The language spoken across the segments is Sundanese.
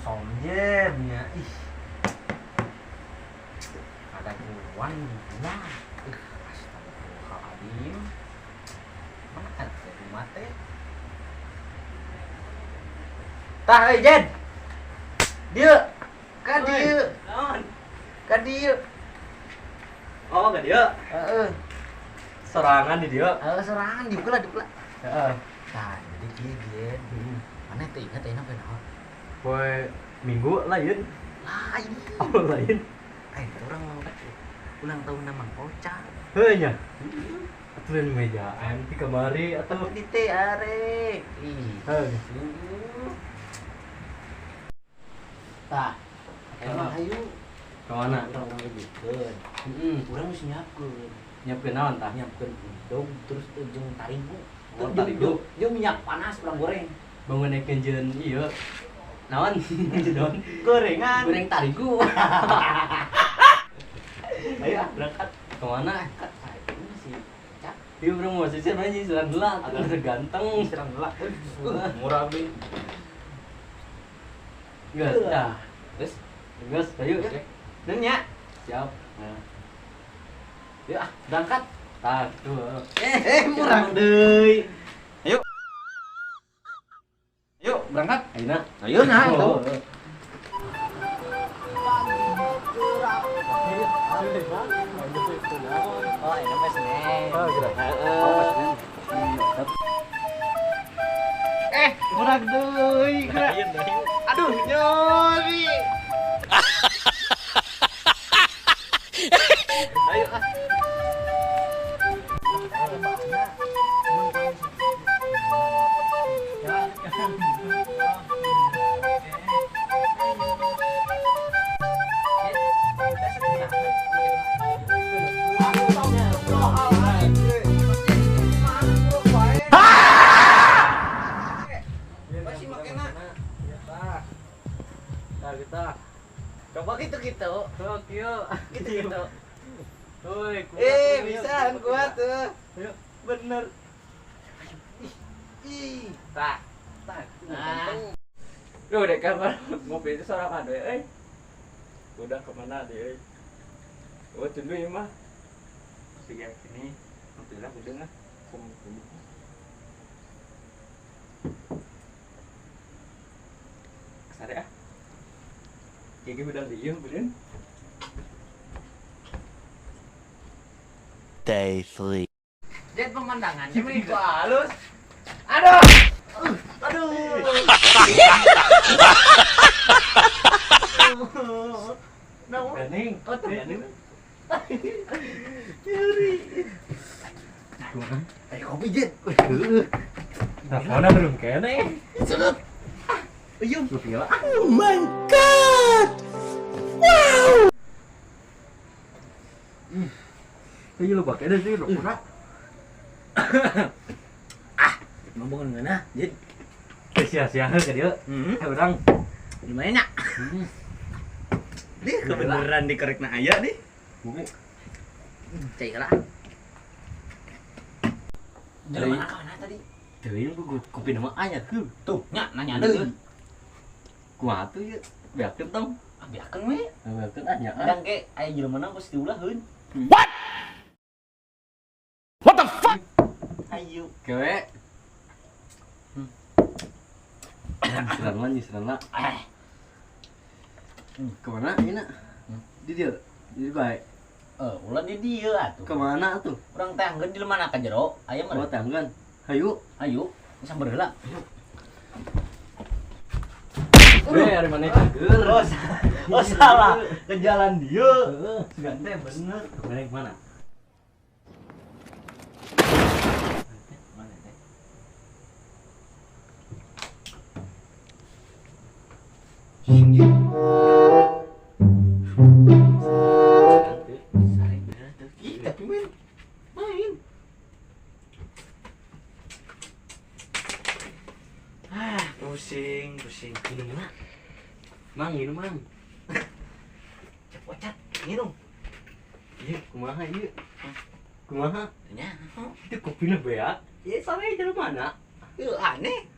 Somjen nya. Ih. Ada kuan gila. Astagfirullahaladzim. Mana kan teh rumah teh? Tah euy Jen. Dieu. Ka dieu. Naon? Ka dieu. Oh, ka dieu. Heeh. Sorangan di dieu. Heeh, sorangan diuk lah, diuk lah. Heeh. Tah, jadi kieu Jen. Mana teh ingat ayeuna poe naon? Poe Minggu lain. Lain. Oh, lain. Eh, urang ulang tahun Mang Oca. Heuh nya. Atuh di mejaan di kamari atuh. Di teh arek. Ih. Heuh. Tah, emang hayu Ka mana? urang ngejikeun. Heeh. Urang geus nyiapkeun. Nyiapkeun naon tah? Nyiapkeun dog terus jeung tarigu. Oh, tarigu. Jeung minyak panas urang goreng. Bangun naikeun jeung ieu. Naon? Naon? Gorengan. Goreng tarigu. Ayo ah, berangkat. Ke mana? Ayo si Cak. Ieu urang mau sisir aja serang heula, atuh ganteng. Serang heula. Murah beli. Geus dah. Terus Geus, ayo. nanya. Siap. Nah. Yuk ah, berangkat. Tah, tuh. Murah deui. Ayo. Yuk, berangkat. Ayeuna. Ayo nah itu. Oh, ini mah Senin. Oh, gitu. Heeh. Murah deui. Aduh, nyeri. Ayo ah. Coba gitu-gitu. Tokyo. Gitu-gitu. Woi, Bisa kuat tuh. Ayo. Bener. Ih, tah. Tah. Nah. Lu dek kamar ngopi itu sorangan we euy. Udah kemana dia euy? Oh, tunggu ya mah. Siga sini. Ngopi lah udah lah. Kum kum. Sare ah. Gigi udah diem bener. Day 3. Jet pemandangan. Cimi kok halus. Aduh. Aduh. No. Ganing. Oh, tuh ganing. Nyeri. Kopi Jet. Teleponnya belum kene. Sedot. Uyung. Lu gila. Oh my god. Wow. Iya lu pakai deh sih, lu kurang. Ah, ngomongin ngeunah, Jet. Sia-sia ke dia. Heeh. Urang. Lumayan ya. Dih, kebeneran dikerekna aya dih. Cai lah. Dari mana mana tadi? Teuing gua kopi nama aya tuh. Tuh, nya nanya deui. Kumaha tuh ieu? Beakeun tong. Ah, beakeun we. Beakeun ah nya. Kadang ge aya jelema na pasti diulaheun. What? What the fuck? Ayo. Kewe. Nyisiran lah, nyisiran lah. Kemana ini? Di dia, di baik. Ulah di dia atuh. Kemana tuh? Urang teh anggeun di mana ka jero? Aya mah. Oh, teh anggeun. Hayu. Hayu, sambar heula. Hayu. Weh, ari maneh cager. Oh, salah. Ke jalan dieu. Heeh. Sugan teh bener. Maneh kemana? Mana teh? Sare bener tuh. Ih, tapi main. Main. Ah, pusing, pusing. Minum lah. Mang, minum, Mang. Cepocat, minum. Iya, kumaha ieu? Kumaha? Nya. Itu kopina beak. Ieu sare jelema mana? Ieu aneh.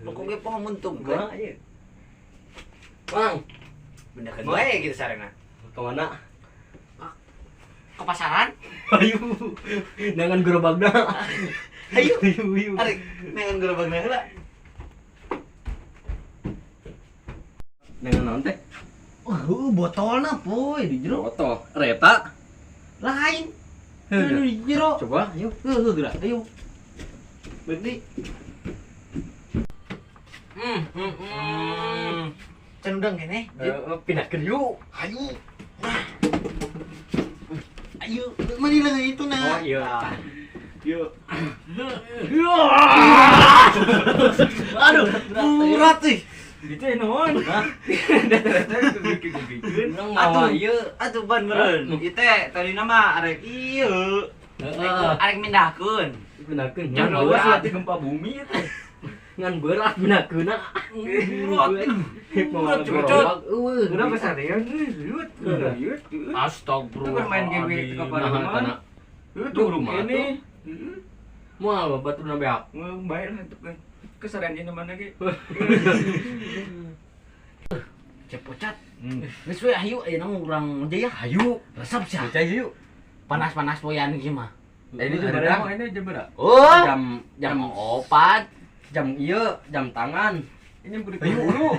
Pokoknya poho mentung Kumaha ieu? Mang, Bener wae gitu sarena. Ke mana? Ke pasaran? Ayo. Nangan gerobakna. Ayo. Ayo, ayo. Arek nangan gerobakna heula. Nangan naon teh? Botolna poy di jero. Botol. Reta. Lain. Di jero. Coba, ayo. Heuh, geura. Ayo. Berarti Can udang kene. Pindahkeun yuk. Ayo. Ayo, mani lang itu na. Oh iya. Yuk. Aduh, berat ih. Itu naon? Data-data itu bikin-bikin. Atuh ieu. Atuh ban meureun. Ieu teh tadina mah arek ieu. Arek mindahkeun. Pindahkeun. Jangan lupa sih gempa bumi itu. Ngan berat pindahkeunna. Berat. Berat cucut. Kenapa sarean? Liut, liut. Astagfirullah. Itu bermain game itu kapan rumah? Itu rumah ini. Moal baturna beak. Baik lah itu kan. Kesarean di mana ge? Cepocat. Geus we hayu ayeuna mah urang aja ya. Hayu. Resep sia. Bocah yuk. Panas-panas poean ieu mah. Ini jam berapa? Ini jam berapa? Oh, jam 4. Jam ieu, jam tangan. Ini beri dulu.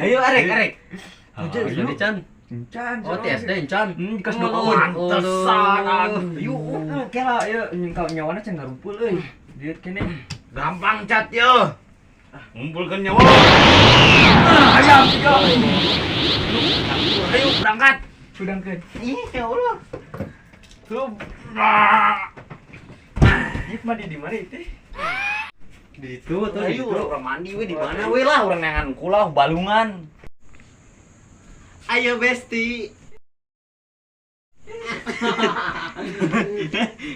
Ayo arek arek. Ayo Can. Can. Oh, TSD Can. Kas Oh, Pantesan. Aduh. Yuk, kela ieu nyawana can ngarumpul euy. Dieu kene. Gampang cat yo. Ngumpulkeun nyawa. Ayam tiga. Ayo berangkat. Sudangkeun. Ih, ya Allah. Tuh. Ieu mandi di mana itu? Di situ tuh di Ayo situ. urang mandi we di mana we lah urang neangan kula balungan. Ayo besti.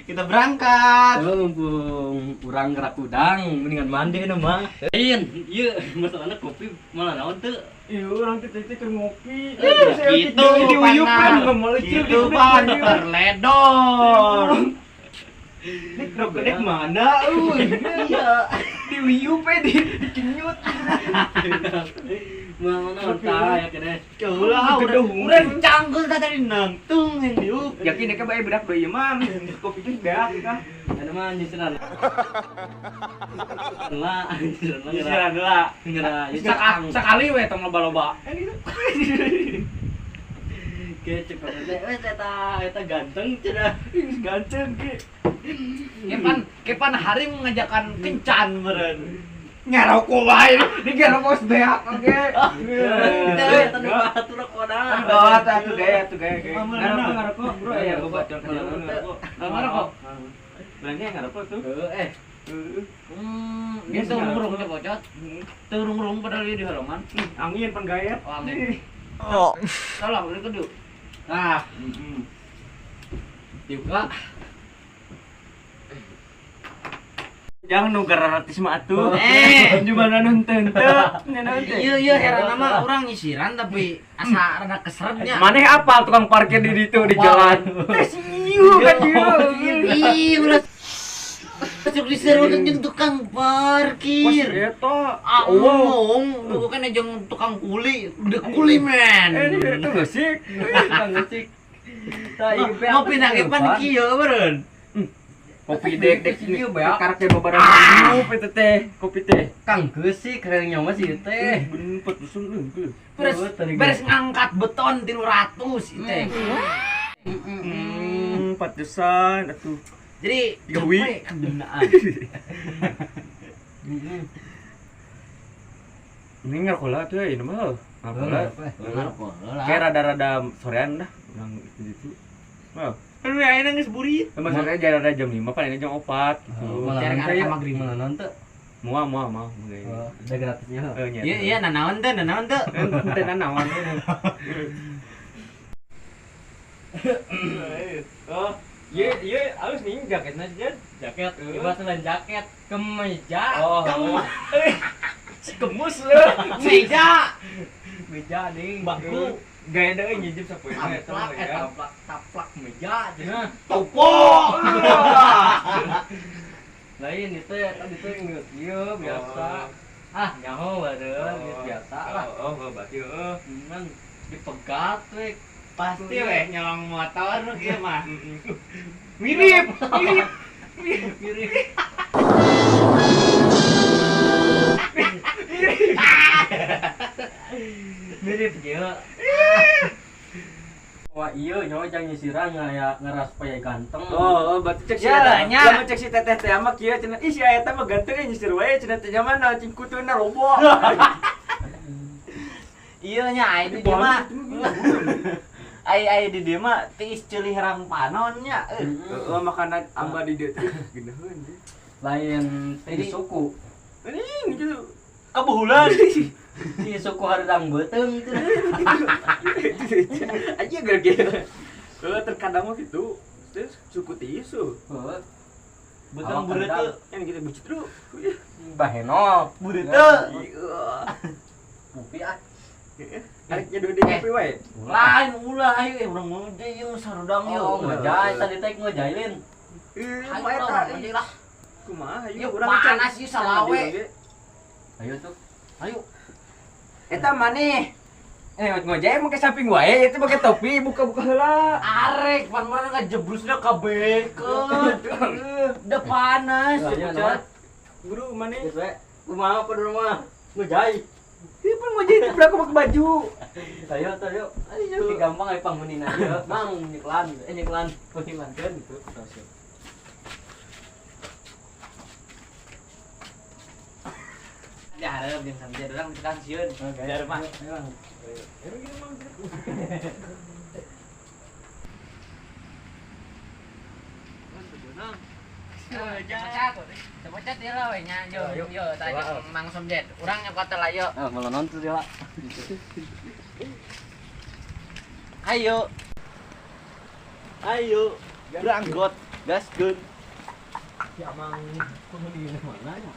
Kita berangkat. Halo, mumpung urang gerak udang, mendingan mandi na mah. Lain, ieu masalahna kopi malah naon teu? Iya, urang teh teh keur ngopi. Gitu diuyup kan Gitu pan terledor. Nek rokok mana euy? Iya. Diuyup we dicenyut. Malah naon tah ya kene. Ulah urang canggul tah tadi nangtung yang diuk. Yakin nek bae bedak deui mah kopi teh beak kah. Ada mah nyisiran. Lah, nyisiran Nyisiran heula. Ngera, Sakali we tong loba-loba. Ke cek teh, we eta eta ganteng cenah. Ganteng ke. Kepan hari mengajakan kencan meureun. Ngarokok wae. Di ngarokok beak oge. Eta nu batur rokona. Oh, atuh gaya, atuh gaya. Ngarokok, ngarokok, bro. Ya, bacor ngarokok. Ngarokok. Bilangnya ngarokok tuh. Heeh. Dia turung-urung teh bocot. Turung-urung padahal dia di holongan. Angin pan gaya. Oh, angin. Oh. Salah, beli kudu. Nah, dibuka. Jangan nu gratis mah atuh. Eh. Gimana nonton teu? Nonton. Iya iya heran mah urang nyisiran tapi asa rada keseretnya. Maneh apal tukang parkir di ditu di jalan. Teh siu kan ieu. Ih, ulah masuk diserukeun jeung tukang parkir. Eta. Omong, bukan jeung tukang kuli, udah kuli men. Eh, itu geusik. Tukang geusik. Tah ieu beak. Ngopi na ge pan kieu meureun. Kopi dek dek Ieu beak. Karakter babaran hidup eta teh, kopi teh. Kang geusik hayang nyawa sih teh. Bener petusun euy. Beres beres ngangkat beton 300 ieu teh. Pantesan atuh. Jadi Gawi. capek kebenaan. Ini ngarokok lah tuh ya, ini mah. Ngarokok lah. Ngarokok lah. Kayak rada-rada sorean dah, urang itu gitu. Wah, Kan we ayeuna geus burit. maksudnya jangan rada jam 5 pan ini jam 4 gitu. Cari Malah arek ka magrib. Malah naon teu? Moal moal moal. Ada gratisnya. Iya iya nanaon teh, nanaon teh. Teu nanaon. Oh, iya iya halus nih jaketnya aja. Jaket, ieu lain jaket, kemeja. Oh, si kemus leuh. Meja. Meja nih. Bangku. Gaya deui nyijip sapoe eta Taplak, mah eh ya. taplak, taplak meja cenah. Topo. Lain itu tadi teh geus ieu biasa. Ah, nyaho bareun geus biasa lah. Oh, berarti heeh. Ngan dipegat we. Pasti weh nyolong motor nu kieu mah. Mirip, mirip. Mirip. Mirip kieu. Wah iya nyawa jangan nyisiran ngaya ngeras supaya ganteng. Oh, berarti cek si Ya, nya. lamun cek si teteh teh mah kieu cenah. Ih si eta mah ganteng eh nyisir wae cenah teh nyaman cing kutuna roboh. Iya nya ai di dieu mah. Ai ai di dieu mah tiis ceulih rang panon nya. Heeh, makanan amba di dieu teh geunaheun. Lain di suku. Ini gitu. Kebuhulan. Di suku hareudang beuteung teh. Aja gara-gara. Terkadang mah gitu. Terus suku tisu. Heeh. Beuteung bureuteu. Yang gitu bucit lu. Bahenol. Bureuteu. Iya. Pupi ah. Arek nyeduh di kopi wae. Lain ulah ayo urang ngojay ieu sarudang ieu. Oh, ngojay tadi teh ngojailin. Eh, Ayo mah eta. ngojay lah. Kumaha Ieu ayo urang panas ieu salawe. Ayo tuh. Ayo. Eta maneh. Ngojay make samping wae, itu make topi buka-buka heula. Arek pan mana ngajebrusna ka bekeun. Udah panas. Ayo, Guru maneh. Geus we. Kumaha pada rumah? Ngojay. Ieu pun ngojay itu berapa make baju. Ayo tuh ayo. Ayo gampang ayo pangmunina ieu. Mang nyeklan, nyeklan pengiklankeun gitu. Ya hareup jeung samjad urang ditekan sieun. Biar mah. Cepat ya lah we nya yo yo tanya Mang Somjet. Urang nyokot lah yo. Ah, malah nonton dia lah. Ayo. Ayo, beranggot, gaskeun. Si Amang penghuni mana ya?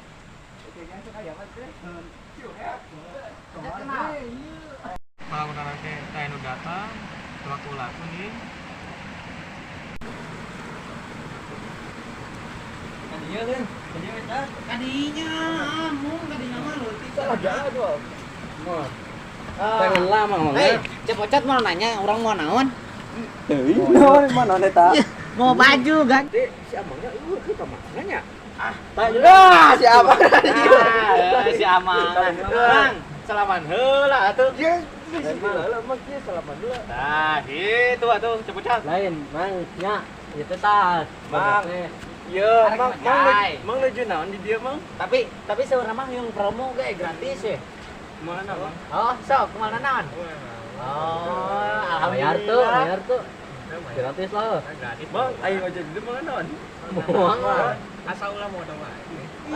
Kalau nanti saya nu datang, laku-laku nih. Kadinya kan, kadinya eta. Kadinya, mung kadinya mah leutik. Salah jalan tuh. Pengen lama mang. Hei, cepot mau nanya, orang mau naon? Teuing naon mana eta? Mau baju kan? Si Amangnya eueuh ka mana nya? Ah, si Amang. Si Amang. Mang, salaman heula atuh. Iya, heula mah kieu salaman heula. Nah, gitu atuh cepot. Lain, Mang, nya, ieu teh tas. Mang. Iya, Arek Mang, ngojay. Mang nuju naon di dieu, Mang? Tapi sebenarnya mah yang promo ge gratis ya. Mana, Mang? Oh, sok kemana naon? Oh, Bayar tuh, alhamdulillah. bayar tuh. Gratis lah. Gratis. Mang, ayo ngojek di dieu mana naon? Moal. Asal ulah mau dong.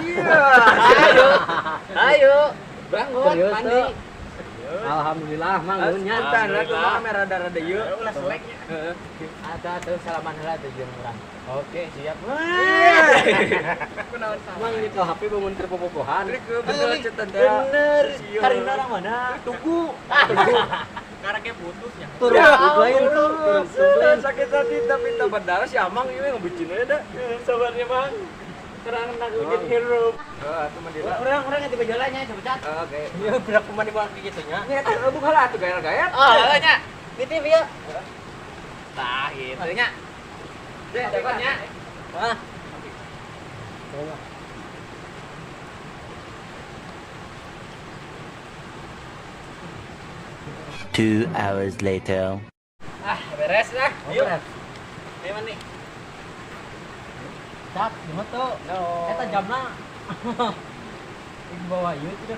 Iya. Ayo. Ayo. Beranggot Serius mandi. tuh. Alhamdulillah, Mang nuhun nya. Punten lah tuh Mang rada-rada ieu. Ulah seleknya. Heeh. Atuh atuh salaman heula tuh jeung urang. Oke, siap. Mang nyekel HP bangun keur popopohan. Bener cetan teh. Bener. Iya. Hari ini orang mana? Tunggu. Karaknya putusnya. Turun Ya, lain turun. turun. Sakit hati tapi tambah darah si Amang ieu ngebucin aja dah. Sabarnya, Bang. Terang nak hujan hirup. Heeh, atuh mandi lah. Orang-orang ganti baju lah nya, cepet. Oke. Iya, berak mandi mandi gitu nya. Nya eta buka lah atuh gaya-gaya. Oh, heeh nya. Nitip ieu. Tah, gitu nya. Deh, cepet nya. Wah. Two hours later. Ah, beres lah. Ayo. Ayo mandi. Cap, gimana tuh? Eta jamna. Di bawah ieu tuh.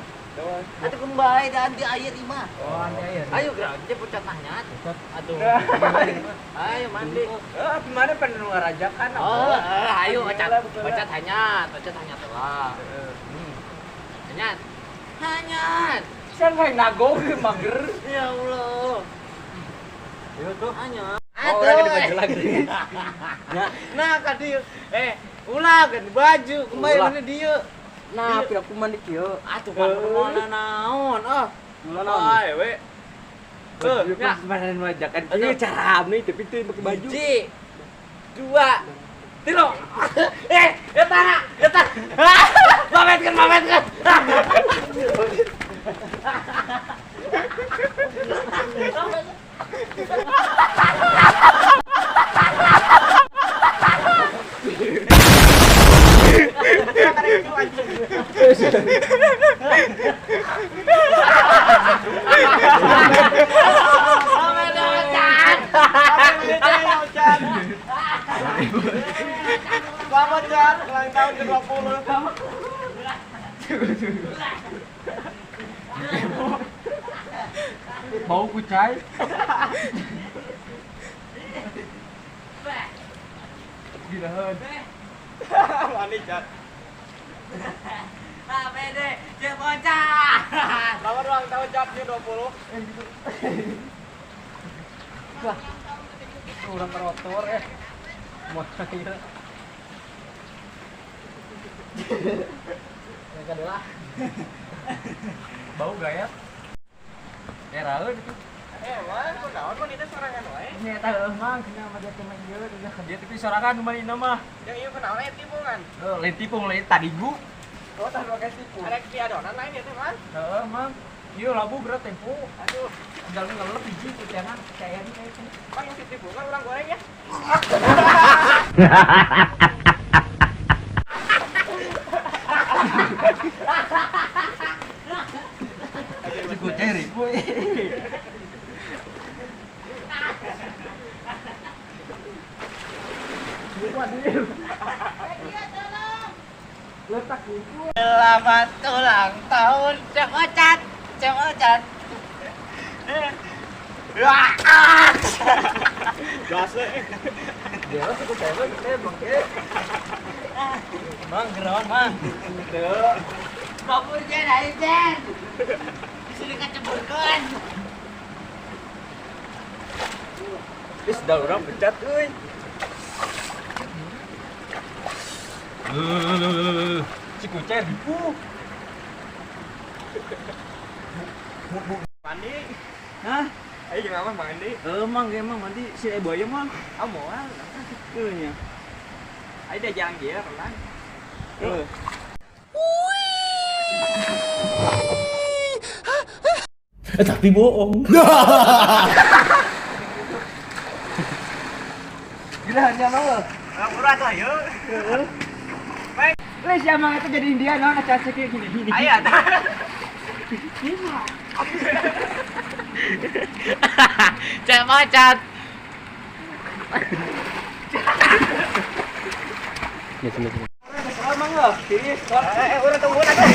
Atuh kembali da anti air imah. Oh, anti air. Ayo gerak aja pucat nahnya. Pucat. Atuh. Ayo mandi. Eh, gimana pengen ngarajakan? Oh, ayo ocat. Ocat hanyat, ocat hanyat lah. Hanyat. Hanyat. San kayak nagog mager. Ya Allah. Ayo tuh. Hanyat. Oh, urang ganti baju lagi. Nah, nah ka dieu. Ulah ganti baju, kembali Ulah. mana dieu. Nah, piraku mandi kieu. Atuh pan mana naon? Ah. Ulah naon? Wae we. Eh, Ya. mana ngajakan kieu cara nih tapi tuh pakai baju. Hiji, dua, tilu. Eta, eta. Mametkeun, mametkeun. Selamat Cat, ulang tahun ke-20. Bau kucai. Gila. Mandi Cat. APD, Cek Bocah. Selamat ulang tahun Cat ke-20. Wah. Urang rotor eh. Moal ieu. Ya kan lah. Bau gaya. Raeun itu. Wah, kunaon mun itu sorangan wae. Nya eta heueuh mang cenah mah dia teh mah ieu dia tapi sorangan nu manehna mah. Yang ieu kunaon aya tipungan. Heuh, lain tipung lain tadigu. Oh, tah pakai tipung. Arek piadonan lain ieu teh, Mang. Heeh, Mang. Ieu labu berat tempo. Aduh, tinggal ngelep hiji kuciangan cair kayak itu. Mang si tipungan urang goreng ya. Si kucai ribu. Letak itu. Selamat ulang tahun Cek Ocat, Cek Ocat. Wah. Gas. Dia sih kucai mah gede bangke. Mang gerawan mang. Teu. Kabur Jen, ayo Jen. Di sini keceburkeun. Wis dah urang pecat euy. Si kucai ribu. Mandi. Hah? Ayo gimana Mang mandi? Mang, ge Mang mandi si buaya Mang. Ah, moal. Heuh nya. Ayo dah jalan dia renang. Heuh. Tapi bohong. Gila hanya mau lo. Urang tuh ayo. Leh si Amang itu jadi India naon aca cek gini gini. Ayo. Cek Ocat. Ya sini sini. Amang lo. Urang tungguan atuh.